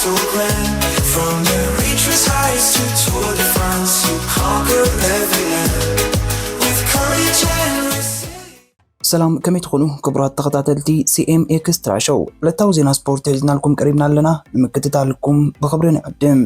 From the reaches highest to Tour de France, you conquer every land with courage and resilience. ሰላም፣ ከመይ ትኾኑ ክቡራት ተኸታተልቲ ሲ ኤም ኤክስትራ ሾው? ዕለታዊ ዜና ስፖርት ሒዝናልኩም ቀሪብና ኣለና። ንምክትታልኩም ብኽብሪ ንዕድም።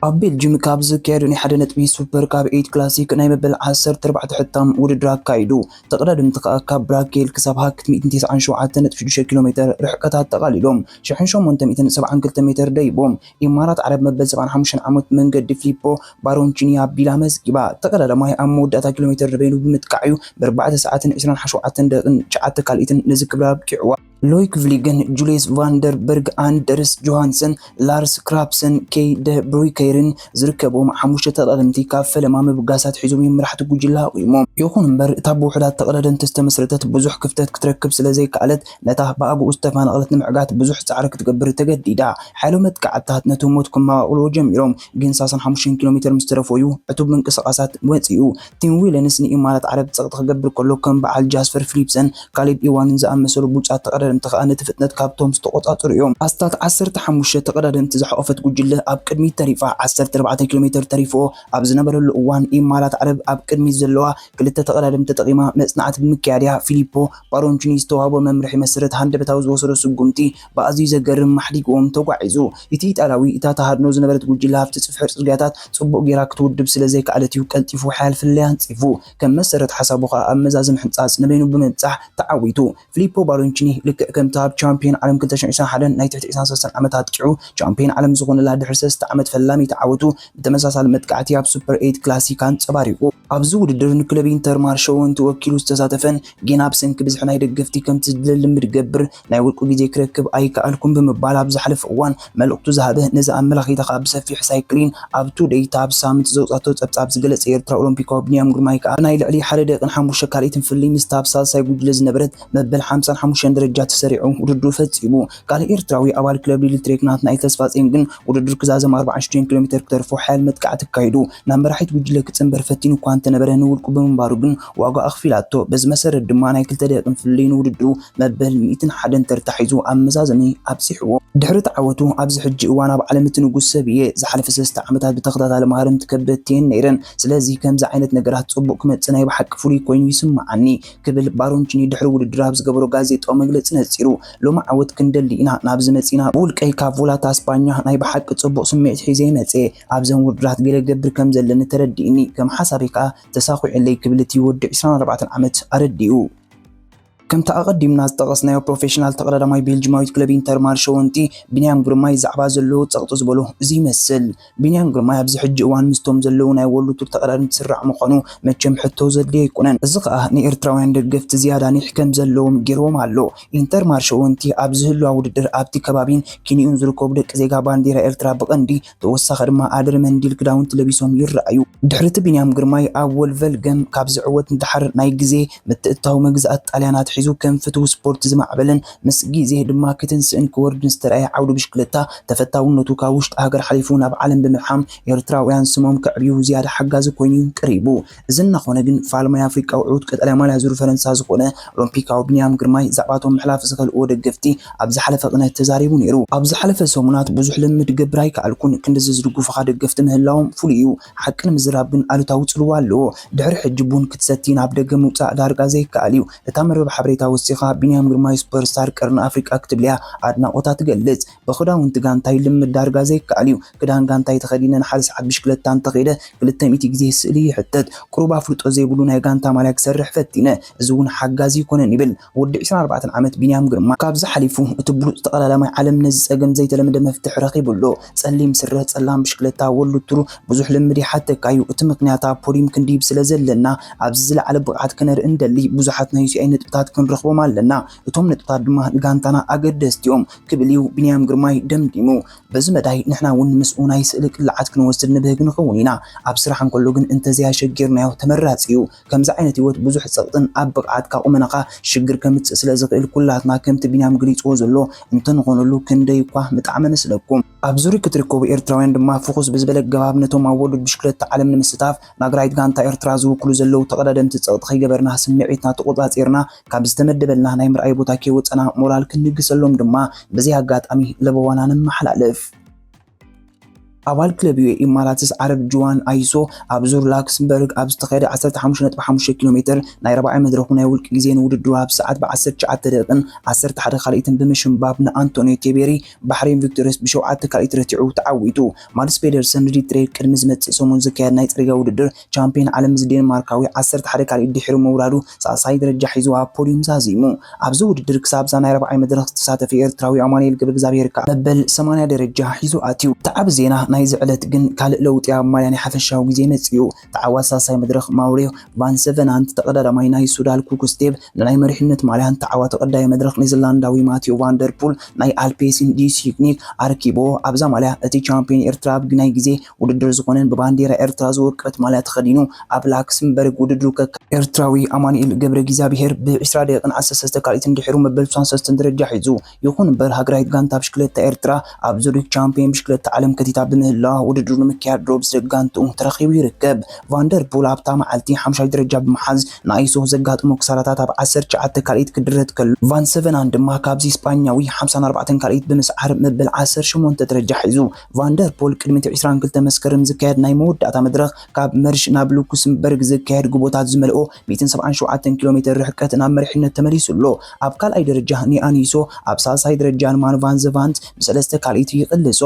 ኣብ ቤልጅም ካብ ዝካየዱ ናይ ሓደ ነጥቢ ሱፐር ካብ ኤይት ክላሲክ ናይ መበል ዓሰርተ ኣርባዕተ ሕታም ውድድር ኣካይዱ። ተቐዳደምቲ ከኣ ካብ ብራኬል ክሳብ ሃክት ሚእትን ተስዓን ሸውዓተን ነጥቢ ሽዱሽተ ኪሎ ሜተር ርሕቀት ኣጠቓሊሎም። ሽሕን ሸሞንተ ሚእትን ሰብዓን ክልተ ሜተር ደይቦም። ኢማራት ዓረብ መበል ሰብዓን ሓሙሽተን ዓመት መንገዲ ፊሊፖ ባሮንቺኒ ኣቢላ መዝጊባ። ተቐዳዳማይ ኣብ መወዳእታ ኪሎ ሜተር ንበይኑ ብምጥቃዕ እዩ ብኣርባዕተ ሰዓትን ዕስራን ሸውዓተን ደቂቕን ትሽዓተ ካልኢትን ነዚ ክብሪ ኣብቂዕዋ። ሎይክ ቭሊገን፣ ጁልየስ ቫንደርበርግ፣ ኣንደርስ ጆሃንሰን፣ ላርስ ክራፕሰን፣ ኬይ ደ ብሩይከይርን ዝርከብዎም ሓሙሽተ ተቐዳደምቲ ካብ ፈለማ ምብጋሳት ሒዞም እዮም መራሕቲ ጉጅለ ኣቑሞም። ይኹን እምበር እታ ብውሑዳት ተቐዳደምቲ ዝተመስረተት ብዙሕ ክፍተት ክትረክብ ስለ ዘይከኣለት ነታ ብኣግኡ ዝተፋነቐለት ንምዕጋት ብዙሕ ጻዕሪ ክትገብር ተገዲዳ። ሓይሎ መጥቃዕትታት ነቲ ሞት ክመቓቕልዎ ጀሚሮም፣ ግን ሰላሳን ሓሙሽተን ኪሎ ሜተር ምስ ተረፎ እዩ ዕቱብ ምንቅስቓሳት መጺኡ። ቲም ዊለንስ ንኢማራት ዓረብ ጸቕጢ ክገብር ከሎ ከም በዓል ጃስፐር ፊሊፕሰን ካሌብ ኢዋንን ዝኣመሰሉ ብሉጻት ተቐዳደምቲ ከኣ ነቲ ፍጥነት ካብቶም ዝተቖጻጸሩ እዮም። ኣስታት ዓሰርተ ሓሙሽተ ተቐዳደምቲ ዝሓቖፈት ጉጅለ ኣብ ቅድሚት ተሪፋ። ዓሰርተ ኣርባዕተ ኪሎ ሜተር ተሪፍዎ ኣብ ዝነበረሉ እዋን ኢማራት ዓረብ ኣብ ቅድሚት ዘለዋ ክልተ ተቐዳደምቲ ተጠቒማ መጽናዕቲ ብምክያድ እያ። ፊሊፖ ባሮንቺኒ ዝተዋህቦ መምርሒ መሰረት ሃንደበታዊ ዝወሰዶ ስጉምቲ ብኣዝዩ ዘገርም ማሕዲግዎም ተጓዒዙ። እቲ ኢጣልያዊ እታ ተሃድኖ ዝነበረት ጉጅለ ኣብቲ ጽፍሕር ጽርግያታት ጽቡቕ ጌራ ክትውድብ ስለ ዘይከኣለት እዩ ቀልጢፉ ሓያል ፍልልይ ኣንጺፉ። ከም መሰረት ሓሳቡ ከኣ ኣብ መዛዘሚ ሕንጻጽ ንበይኑ ብምብጻሕ ተዓዊቱ። ፊሊፖ ባሮንቺኒ ልክዕ ከምቲ ኣብ ቻምፒዮን ዓለም ክልተ ሽሕን ዕስራን ሓደን ናይ ትሕቲ ዕስራን ሰለስተን ዓመት ኣጥቂዑ ቻምፒዮን ዓለም ዝኾነላ ድሕሪ ሰለስተ ዓመት ፈላሚ ተዓወቱ ብተመሳሳሊ መጥቃዕቲ ኣብ ሱፐር ኤይት ክላሲክ ኣንጸባሪቑ። ኣብዚ ውድድር ንክለብ ኢንተር ማርሸወንቲ ወኪሉ ዝተሳተፈን ጌና ብሰንኪ ብዝሒ ናይ ደገፍቲ ከምቲ ዝድለ ልምድ ገብር ናይ ውልቁ ግዜ ክረክብ ኣይከኣልኩን ብምባል ኣብ ዝሓለፈ እዋን መልእኽቱ ዝሃበ፣ ነዚ ኣመላኺታ ከኣ ብሰፊሕ ሳይክሊን ኣብ ቱ ዴይታ ኣብ ሳምንት ዘውጻቶ ጸብጻብ ዝገለጸ ኤርትራ ኦሎምፒካዊ ቢንያም ግርማይ ከኣ ናይ ልዕሊ ሓደ ደቂቕን ሓሙሽተ ካልኢትን ፍልልይ ምስታ ኣብ ሳልሳይ ጉጅለ ዝነበረት መበል ሓምሳን ሓሙሽተን ደረጃ ተሰሪዑ ውድድሩ ፈጺሙ። ካልእ ኤርትራዊ ኣባል ክለብ ሊድል ትሬክ ናትናኤል ተስፋጽዮን ግን ውድድር ክዛዘም ኣርባዓን ሽዱሽተን ኪሎ ሜተር ክተርፎ ሓያል መጥቃዕቲ ኣካይዱ ናብ መራሒት ጉጅለ ክጽንበር ፈቲኑ እኳ እንተነበረ ንውልቁ ብምንባሩ ግን ዋጋ ኣኽፊላቶ። በዚ መሰረት ድማ ናይ ክልተ ደቂቕን ፍልልይ ንውድድሩ መበል ሚእትን ሓደን ተርታ ሒዙ ኣብ መዛዘሚ ኣብጺሕዎ። ድሕሪ ተዓወቱ ኣብዚ ሕጂ እዋን ኣብ ዓለም እቲ ንጉስ ሰብ እየ። ዝሓለፈ ሰለስተ ዓመታት ብተኸታታሊ ማህረምቲ ከበድቲ እየን ነይረን። ስለዚ ከምዚ ዓይነት ነገራት ጽቡቕ ክመጽእ ናይ ብሓቂ ፍሉይ ኮይኑ ይስምዓኒ ክብል ባሮንቺኒ ድሕሪ ውድድር ኣብ ዝገበሮ ጋዜጣዊ መግለጺ ነጺሩ። ሎሚ ዓወት ክንደሊ ኢና ናብዚ መጺና። ብውልቀይ ካብ ቮላታ ስፓኛ ናይ ብሓቂ ጽቡቕ ስምዒት ሒዘ ይመጽእ። ኣብዘን ውድድራት ገለ ክገብር ከም ዘለኒ ተረዲእኒ። ከም ሓሳበይ ከኣ ተሳኺዑለይ ክብል እቲ ወዲ ዕስራን ኣርባዕተን ዓመት ኣረዲኡ። ከምቲ ኣቐዲምና ዝጠቐስናዮ ፕሮፌሽናል ተቐዳዳማይ ቤልጅማዊት ክለብ ኢንተር ማርሸወንቲ ቢንያም ግርማይ ዛዕባ ዘለዎ ጸቕጢ ዝበሎ እዚ ይመስል። ቢንያም ግርማይ ኣብዚ ሕጂ እዋን ምስቶም ዘለዉ ናይ ወርልድ ቱር ተቐዳደምቲ ዝስራዕ ምዃኑ መቸም ሕቶ ዘድልዮ ኣይኮነን። እዚ ከኣ ንኤርትራውያን ደገፍቲ ዝያዳ ኒሕ ከም ዘለዎም ገይርዎም ኣሎ። ኢንተር ማርሸወንቲ ኣብ ዝህልዋ ውድድር ኣብቲ ከባቢን ኪንዮን ዝርከቡ ደቂ ዜጋ ባንዴራ ኤርትራ ብቐንዲ ተወሳኺ ድማ ኣደር መንዲል ክዳውንቲ ለቢሶም ይረኣዩ። ድሕሪ እቲ ቢንያም ግርማይ ኣብ ወልቨልገም ካብ ዝዕወት ንደሓር ናይ ግዜ ምትእትታው መግዛእቲ ጣልያን ኣትሒዙ ከም ፍትው ስፖርት ዝማዕበለን ምስ ግዜ ድማ ክትንስእን ክወርድን ዝተረኣየ ዓውዲ ብሽክለታ ተፈታውነቱ ካብ ውሽጢ ሃገር ሓሊፉ ናብ ዓለም ብምልሓም ኤርትራውያን ስሞም ከዕብዩ ዝያዳ ሓጋዚ ኮይኑ እዩ ቀሪቡ። እዚ እናኾነ ግን ፋልማይ ኣፍሪቃዊ ዕዉት ቀጠልያ ማልያ ዙር ፈረንሳ ዝኾነ ኦሎምፒካዊ ቢንያም ግርማይ ዛዕባቶም ምሕላፍ ዝኸልእዎ ደገፍቲ ኣብ ዝሓለፈ ቅነ ተዛሪቡ ነይሩ። ኣብ ዝሓለፈ ሰሙናት ብዙሕ ልምድ ገብር ኣይከኣልኩን፣ ክንድዚ ዝድግፉኻ ደገፍቲ ምህላዎም ፍሉይ እዩ። ሓቂ ንምዝራብ ግን ኣሉታዊ ጽልዋ ኣለዎ። ድሕሪ ሕጂ ቡን ክትሰቲ ናብ ደገ ምውጻእ ዳርጋ ዘይከኣል እዩ። እታ መርበብ ሓበሬታ ወሲኻ ቢንያም ግርማይ ሱፐርስታር ቀርኒ ኣፍሪቃ ክትብልያ ኣድናቖታ ትገልጽ። ብኽዳውንቲ ጋንታይ ልምድ ዳርጋ ዘይከኣል እዩ። ክዳን ጋንታይ ተኸዲነ ንሓደ ሰዓት ብሽክለታ እንተኸይደ ክልተ ሚእቲ ግዜ ስእሊ ይሕተት። ቁሩብ ኣፍልጦ ዘይብሉ ናይ ጋንታ ማልያ ክሰርሕ ፈቲነ። እዚ እውን ሓጋዚ ኣይኮነን ይብል። ወዲ ዕስራን ኣርባዕተን ዓመት ቢንያም ግርማ ካብዚ ሓሊፉ እቲ ብሉጽ ተቐዳዳማይ ዓለም ነዚ ጸገም ዘይተለመደ መፍትሒ ረኺቡ ኣሎ። ጸሊም ስረ፣ ጸላም ብሽክለታ፣ ወርልድ ቱር ብዙሕ ልምድ ይሓተካ እዩ። እቲ ምኽንያት ኣብ ፖዲም ክንድይብ ስለ ዘለና ኣብዚ ዝለዓለ ብቕዓት ከነርኢ እንደሊ ብዙሓት ናይ ዩ ሲ ኣይ ነጥብታት ክንረኽቦም ኣለና። እቶም ነጥብታት ድማ ንጋንታና ኣገደስቲ እዮም ክብል እዩ ቢንያም ግርማይ ደምዲሙ። በዚ መዳይ ንሕና እውን ምስኡ ናይ ስእሊ ቅላዓት ክንወስድ ንብህግ ንኸውን ኢና። ኣብ ስራሕ እንከሎ ግን እንተዘይኣሸጊርናዮ ተመራጺ እዩ። ከምዚ ዓይነት ህይወት ብዙሕ ጸቕጥን ኣብ ብቕዓትካ ቁመናኻ ሽግር ከምጽእ ስለ ዝኽእል ኩላትና ከምቲ ቢንያም ገሊጽዎ ዘሎ እንተንኾነሉ ክንደይ እኳ ምጠዓመ ንስለኩም። ኣብ ዙሪ ክትርከቡ ኤርትራውያን ድማ ፍኹስ ብዝበለ ኣገባብ ነቶም ኣብ ወሉድ ብሽክለታ ዓለም ንምስታፍ ናግራይት ጋንታ ኤርትራ ዝውክሉ ዘለዉ ተቐዳደምቲ ጸቕጢ ከይገበርና ስምዒትና ተቖጻጺርና ካብ ዝተመደበልና ናይ ምርኣይ ቦታ ከይወጸና ሞራል ክንልግሰሎም ድማ በዚ ኣጋጣሚ ለበዋና ነመሓላልፍ። ኣባል ክለብ ዩ ኤ ኢማራትስ ዓረብ ጁዋን ኣይሶ ኣብ ዙር ላክስምበርግ ኣብ ዝተኻየደ ዓሰርተ ሓሙሽተ ነጥቢ ሓሙሽተ ኪሎ ሜትር ናይ ራብዓይ መድረኹ ናይ ውልቂ ግዜ ንውድድሩ ኣብ ሰዓት ብ ዓሰርተ ትሽዓተ ደቂቕን ዓሰርተ ሓደ ካልኢትን ብምሽምባብ ንኣንቶኒዮ ቴቤሪ ባሕሬን ቪክቶሪስ ብሸውዓተ ካልኢት ረቲዑ ተዓዊቱ። ማድስ ፔደርሰን ንዲትሬ ቅድሚ ዝመጽእ ሰሙን ዝካየድ ናይ ጽርግያ ውድድር ቻምፒዮን ዓለም እዚ ዴንማርካዊ ዓሰርተ ሓደ ካልኢት ድሒሩ ምውራዱ ሳልሳይ ደረጃ ሒዙ ኣብ ፖዲዩም ዛዚሙ። ኣብዚ ውድድር ክሳብ እዛ ናይ ራብዓይ መድረኽ ዝተሳተፈ ኤርትራዊ ኣማኑኤል ገብረእግዚኣብሄር ከኣ መበል ሰማንያ ደረጃ ሒዙ ኣትዩ። እቲ ዓቢ ዜና ናይዚ ዕለት ግን ካልእ ለውጢ ኣብ ማልያ ናይ ሓፈሻዊ ግዜ መጺኡ። ተዓዋቲ ሳልሳይ መድረኽ ማውሪዮ ቫን ሰቨናንት ተቐዳዳማይ ናይ ሱዳል ኩክስቴቭ ንናይ መሪሕነት ማልያን ተዓዋቲ ቀዳማይ መድረኽ ኔዘርላንዳዊ ማቲዮ ቫን ደር ፑል ናይ ኣልፔሲን ዲ ሲክኒክ ኣርኪቦ ኣብዛ ማልያ እቲ ቻምፒዮን ኤርትራ ኣብ ናይ ግዜ ውድድር ዝኾነን ብባንዴራ ኤርትራ ዝወቀበት ማልያ ተኸዲኑ ኣብ ላክስምበርግ ውድድሩ ከካ ኤርትራዊ ኣማኑኤል ገብረእግዚኣብሄር ብ ዕስራ ደቂቕን ዓሰርተ ሰለስተ ካልኢትን ድሒሩ መበል ስሳን ሰለስተን ደረጃ ሒዙ። ይኹን እምበር ሃገራዊት ጋንታ ብሽክለታ ኤርትራ ኣብ ዙሪክ ቻምፒዮን ብሽክለታ ዓለም ከቲታ ብምህላዋ ውድድሩ ንምክያድ ዶብ ዝደጋንትኡ ተረኺቡ ይርከብ። ቫንደርፑል ኣብታ መዓልቲ ሓምሻይ ደረጃ ብምሓዝ ንኣይሶ ዘጋጥሞ ክሳራታት ኣብ ዓሰርተ ትሽዓተ ካልኢት ክድረት ከሎ ቫን ሰቨናን ድማ ካብዚ ስጳኛዊ ሓምሳን ኣርባዕተን ካልኢት ብምስዓር መበል ዓሰርተ ሸሞንተ ደረጃ ሒዙ። ቫንደርፖል ቅድሚ እቲ ዕስራን ክልተ መስከረም ዝካየድ ናይ መወዳእታ መድረኽ ካብ መርሽ ናብ ሉክስምበርግ ዝካየድ ጎቦታት ዝመልኦ ሚእትን ሰብዓን ሸውዓተን ኪሎ ሜትር ርሕቀት ናብ መሪሕነት ተመሊሱ ኣሎ። ኣብ ካልኣይ ደረጃ ኒኣኒሶ ኣብ ሳልሳይ ደረጃ ንማን ቫን ዘቫንት ብሰለስተ ካልኢት ይቕልሶ።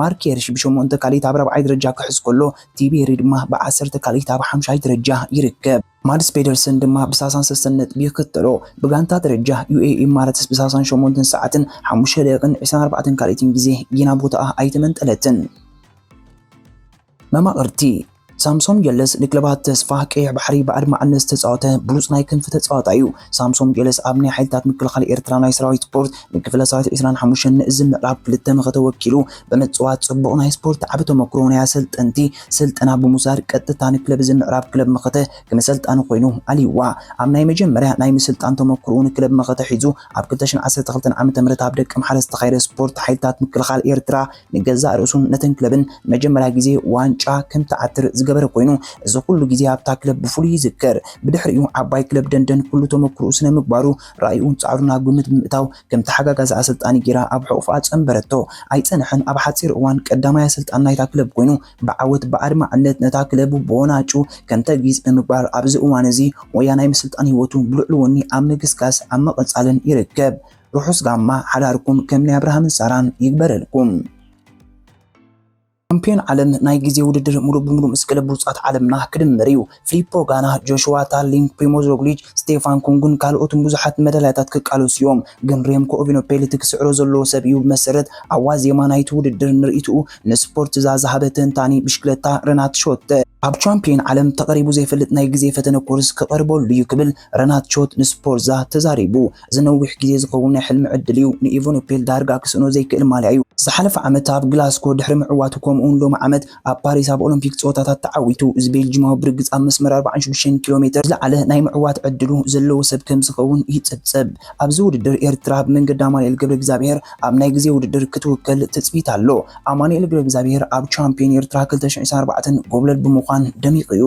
ማርክ ሄርሽ ብሸሞንተ ካልኢት ኣብ ራብዓይ ደረጃ ክሕዝ ከሎ ቲቤሪ ድማ ብዓሰርተ ካልኢት ኣብ ሓምሻይ ደረጃ ይርከብ። ማድስ ፔደርሰን ድማ ብሳልሳን ሰለስተን ነጥቢ ይኽተሎ። ብጋንታ ደረጃ ዩ ኤ ኢማራትስ ብሳልሳን ሸሞንተን ሰዓትን ሓሙሽተ ደቂቕን ዕስራን ኣርባዕተን ካልኢትን ግዜ ጌና ቦታኣ ኣይተመንጠለትን። መማቕርቲ ሳምሶም ጀለስ ንክለባት ተስፋ ቀይሕ ባሕሪ ብኣድማዕነት ዝተጻወተ ብሉጽ ናይ ክንፊ ተጻዋታይ እዩ። ሳምሶም ጀለስ ኣብ ናይ ሓይልታት ምክልኻል ኤርትራ ናይ ሰራዊት ስፖርት ንክፍለ ሰራዊት ዕስራን ሓሙሽተን ንእዝ ምዕራብ ክልተ መኸተ ወኪሉ ብምጽዋት ጽቡቕ ናይ ስፖርት ዓቢ ተመክሮ ናይ ኣሰልጠንቲ ስልጠና ብምውሳድ ቀጥታ ንክለብ እዝ ምዕራብ ክለብ መኸተ ክመሰልጣኒ ኮይኑ ኣልይዋ። ኣብ ናይ መጀመርያ ናይ ምስልጣን ተመክሮኡ ንክለብ መኸተ ሒዙ ኣብ ክልተ ሽሕን ዓሰርተ ክልተን ዓመተ ምህረት ኣብ ደቀምሓረ ዝተኻየደ ስፖርት ሓይልታት ምክልኻል ኤርትራ ንገዛእ ርእሱን ነተን ክለብን ንመጀመርያ ግዜ ዋንጫ ከም ትዓትር ዝገበረ ኮይኑ፣ እዚ ኩሉ ግዜ ኣብታ ክለብ ብፍሉይ ይዝከር። ብድሕሪኡ ዓባይ ክለብ ደንደን ኩሉ ተመክሮኡ ስነ ምግባሩ ራእዩን ጻዕሩን ኣብ ግምት ብምእታው ከም ተሓጋጋዚ ኣሰልጣኒ ጌራ ኣብ ሕቑፋ ኣጸንበረቶ። ኣይጸንሐን ኣብ ሓጺር እዋን ቀዳማይ ኣሰልጣኒ ናይታ ክለብ ኮይኑ ብዓወት ብኣድማዕነት ነታ ክለቡ ብወናጩ ከም ተጊዝ ብምግባር ኣብዚ እዋን እዚ ሞያ ናይ ምስልጣን ህይወቱ ብልዑል ወኒ ኣብ ምግስጋስ ኣብ ምቕጻልን ይርከብ። ርሑስ ጋማ ሓዳርኩም ከም ናይ ኣብርሃምን ሳራን ይግበረልኩም። ቻምፒዮን ዓለም ናይ ግዜ ውድድር ሙሉእ ብሙሉእ ምስ ክለብ ብሉጻት ዓለምና ክድምር እዩ። ፊሊፖ ጋና፣ ጆሽዋ ታርሊንግ፣ ፕሪሞዝ ሮግሊች፣ ስቴፋን ኩንግን ካልኦትን ብዙሓት መዳልያታት ክቃለሱ እዮም። ግን ሬምኮ ኦቪኖፔል እቲ ክስዕሮ ዘለዎ ሰብ እዩ። ብመሰረት ኣብ ዋዜማ ናይቲ ውድድር ንርእይትኡ ንስፖርት ዛ ዝሃበ ተንታኒ ብሽክለታ ረናት ሾተ ኣብ ቻምፒዮን ዓለም ተቐሪቡ ዘይፈልጥ ናይ ግዜ ፈተነ ኮርስ ክቐርበሉ እዩ ክብል ረናት ሾት ንስፖርት ዛ ተዛሪቡ። እዚ ነዊሕ ግዜ ዝኸውን ናይ ሕልሚ ዕድል እዩ። ንኢቮኖፔል ዳርጋ ክስእኖ ዘይክእል ማልያ እዩ። ዝሓለፈ ዓመት ኣብ ግላስኮ ድሕሪ ምዕዋቱ ከምኡውን ሎሚ ዓመት ኣብ ፓሪስ ኣብ ኦሎምፒክ ጸወታታት ተዓዊቱ። እዚ ቤልጂማዊ ብርግጽ ኣብ መስመር ኣርባዓን ሽዱሽተን ኪሎ ሜትር ዝለዓለ ናይ ምዕዋት ዕድሉ ዘለዎ ሰብ ከም ዝኸውን ይጽብጸብ። ኣብዚ ውድድር ኤርትራ ብመንገዲ ኣማኑኤል ገብረ እግዚኣብሔር ኣብ ናይ ግዜ ውድድር ክትውከል ትጽቢት ኣሎ። ኣማኑኤል ገብረ እግዚኣብሔር ኣብ ቻምፒዮን ኤርትራ ክልተ ሽሕን ዕስራን ኣርባዕተን ጎብለል ብምዃን ደሚቑ እዩ።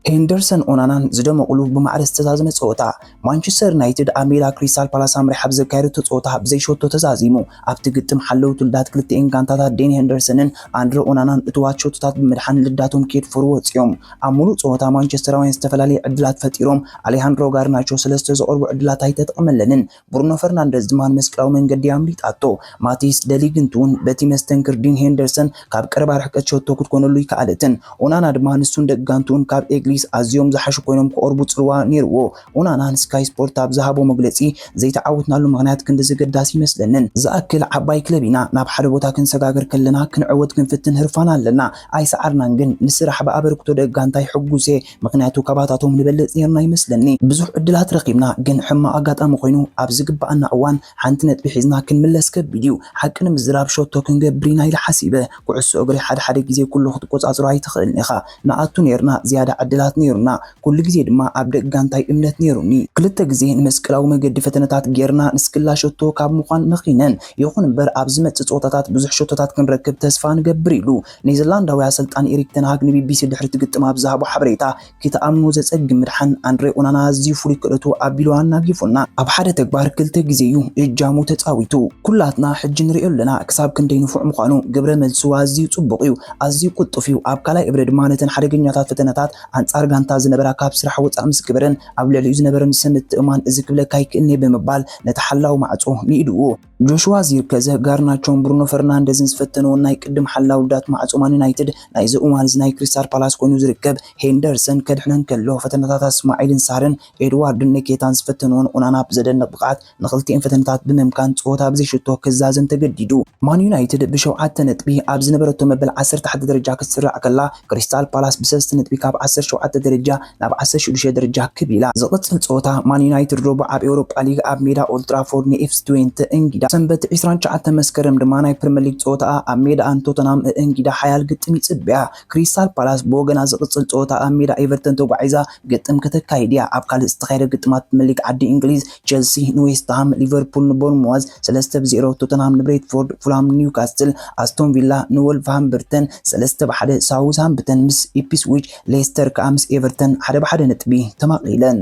ሄንደርሰን ኦናናን ዝደመቑሉ ብማዕረ ዝተዛዘመ ጸወታ። ማንቸስተር ዩናይትድ ኣብ ሜዳ ክሪስታል ፓላስ ኣምሪሓ ኣብ ዘካየደቶ ጸወታ ብዘይ ሸቶ ተዛዚሙ። ኣብቲ ግጥም ሓለውቲ ልዳት ክልቲኤን ጋንታታት ዴን ሄንደርሰንን ኣንድረ ኦናናን እትዋት ሸቶታት ብምድሓን ልዳቶም ኬድፈሩ ወጺኦም። ኣብ ሙሉእ ጸወታ ማንቸስተራውያን ዝተፈላለየ ዕድላት ፈጢሮም። ኣሌሃንድሮ ጋርናቾ ሰለስተ ዝቐርቡ ዕድላት ኣይተጠቐመለንን። ብሩኖ ፈርናንደዝ ድማ ንመስቀላዊ መንገዲ ኣምሊጣቶ። ማቲስ ደሊግንት እውን በቲ መስተንክር ዲን ሄንደርሰን ካብ ቀረባ ርሕቀት ሸቶ ክትኮነሉ ይከኣለትን። ኦናና ድማ ንሱን ደጋንትኡን ካብ ኤግሊስ ኣዝዮም ዝሓሹ ኮይኖም ክቐርቡ ጽልዋ ነይርዎ። ኦናና ንስካይ ስፖርት ኣብ ዝሃቦ መግለጺ፣ ዘይተዓወትናሉ ምኽንያት ክንዲ ዘገዳሲ ይመስለንን። ዝኣክል ዓባይ ክለብ ኢና፣ ናብ ሓደ ቦታ ክንሰጋገር ከለና ክንዕወት ክንፍትን ህርፋን ኣለና። ኣይሰዓርናን ግን ንስራሕ ብኣበርክቶ ደጋንታይ ሕጉስ እየ። ምኽንያቱ ካባታቶም ንበልጽ ኔርና ይመስለኒ። ብዙሕ ዕድላት ረኺብና፣ ግን ሕማቕ ኣጋጣሚ ኮይኑ ኣብ ዝግብኣና እዋን ሓንቲ ነጥቢ ሒዝና ክንምለስ ከቢድ እዩ። ሓቂ ንምዝራብ ሸቶ ክንገብር ኢና ኢለ ሓሲበ። ኩዕሶ እግሪ ሓደ ሓደ ግዜ ኩሉ ክትቆጻጽሮ ኣይትኽእልን ኢኻ። ንኣቱ ኔርና ዝያዳ ዕድል ታት ነይሩና። ኩሉ ግዜ ድማ ኣብ ደቂ ጋንታይ እምነት ነይሩኒ። ክልተ ግዜ ንመስቀላዊ መገዲ ፈተነታት ጌርና ንስክላ ሸቶ ካብ ምዃን መኺነን። ይኹን እምበር ኣብ ዝመጽእ ጸወታታት ብዙሕ ሸቶታት ክንረክብ ተስፋ ንገብር ኢሉ ኔዘርላንዳዊ ኣሰልጣኒ ኤሪክ ተን ሃግ ንቢቢሲ ድሕሪ እቲ ግጥም ኣብ ዝሃቦ ሓበሬታ። ክትኣምኖ ዘጸግም ምድሓን ኣንድሬ ኦናና ኣዝዩ ፍሉይ ክእለቱ ኣቢሉ ኣናጊፉና። ኣብ ሓደ ተግባር ክልተ ግዜ እዩ እጃሙ ተጻዊቱ። ኩላትና ሕጂ ንርእዮ ኣለና ክሳብ ክንደይ ንፉዕ ምዃኑ። ግብረ መልሱ ኣዝዩ ጽቡቕ እዩ፣ ኣዝዩ ቅልጡፍ እዩ። ኣብ ካልኣይ እብረ ድማ ነተን ሓደገኛታት ፈተነታት ኣንጻር ጋንታ ዝነበራ ካብ ስራሕ ወጻእ ምስ ገበረን ኣብ ልዕሊኡ ዝነበረን ሰብ ምትእምማን እዚ ክብለካ ኣይክእልን'የ ብምባል ነቲ ሓላው ማዕጾ ንኢድዎ። ጆሽዋ ዚርክዘ፣ ጋርናቾን ብሩኖ ፈርናንደዝን ዝፈተንዎ ናይ ቅድም ሓላው ዳት ማዕጾ ማን ዩናይትድ ናይዚ እዋን እዚ ናይ ክሪስታል ፓላስ ኮይኑ ዝርከብ ሄንደርሰን ከድሕነን ከሎ፣ ፈተነታት ኣስማዒልን ሳርን ኤድዋርድን ነኬታን ዝፈተንዎን ኦናና ብዘደንቕ ብቕዓት ንኽልቲኤን ፈተነታት ብምምካን ጸወታ ብዘይ ሽቶ ክዛዘም ተገዲዱ። ማን ዩናይትድ ብሸውዓተ ነጥቢ ኣብ ዝነበረቶ መበል ዓሰርተ ሓደ ደረጃ ክትስራዕ ከላ፣ ክሪስታል ፓላስ ብሰለስተ ነጥቢ ካብ ዓሰርተ ሸውዓተ ደረጃ ናብ ዓሰርተ ሽዱሽተ ደረጃ ክብ ኢላ። ዝቕጽል ጸወታ ማን ዩናይትድ ረቡዕ ኣብ ኤውሮጳ ሊግ ኣብ ሜዳ ኦልትራፎርድ ንኤፍሲ ትዌንቲ እንጊዳ፣ ሰንበት ዕስራን ትሽዓተን መስከረም ድማ ናይ ፕሪምየር ሊግ ጸወታኣ ኣብ ሜዳኣን ቶተንሃም እንጊዳ ሓያል ግጥም ይጽበያ። ክሪስታል ፓላስ ብወገና ዝቕጽል ጸወታ ኣብ ሜዳ ኤቨርተን ተጓዒዛ ግጥም ከተካይድ እያ። ኣብ ካልእ ዝተኻየደ ግጥማት ፕሪምየር ሊግ ዓዲ እንግሊዝ ቸልሲ ንዌስትሃም፣ ሊቨርፑል ንቦርንማውዝ ሰለስተ ብ ዜሮ፣ ቶተንሃም ንብሬንትፎርድ፣ ፉልሃም ንኒውካስትል፣ ኣስቶን ቪላ ንወልቨርሃምፕተን ሰለስተ ብ ሓደ፣ ሳውዝሃምፕተን ምስ ኢፕስዊች፣ ሌስተር ከኣ ምስ ኤቨርተን ሓደ ብ ሓደ ነጥቢ ተማቒለን።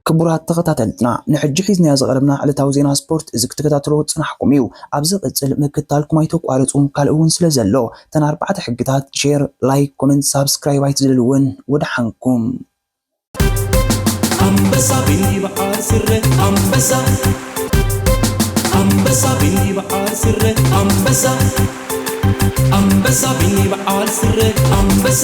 ክቡራት ተኸታተልትና፣ ንሕጂ ሒዝናዮ ዝቐረብና ዕለታዊ ዜና ስፖርት እዚ ክትከታተልዎ ዝጸናሕኩም እዩ። ኣብ ዝቕጽል ምክትታልኩም ኣይተቋርጹ፣ ካልእ እውን ስለ ዘሎ። እተን ኣርባዕተ ሕግታት፣ ሼር፣ ላይክ፣ ኮመንት፣ ሳብስክራይብ ኣይትዝለልወን። ወደሓንኩም። ኣንበሳ ብበዓል ስረ ኣንበሳ ኣንበሳ ብበዓል ስረ ኣንበሳ ኣንበሳ ብበዓል ስረ ኣንበሳ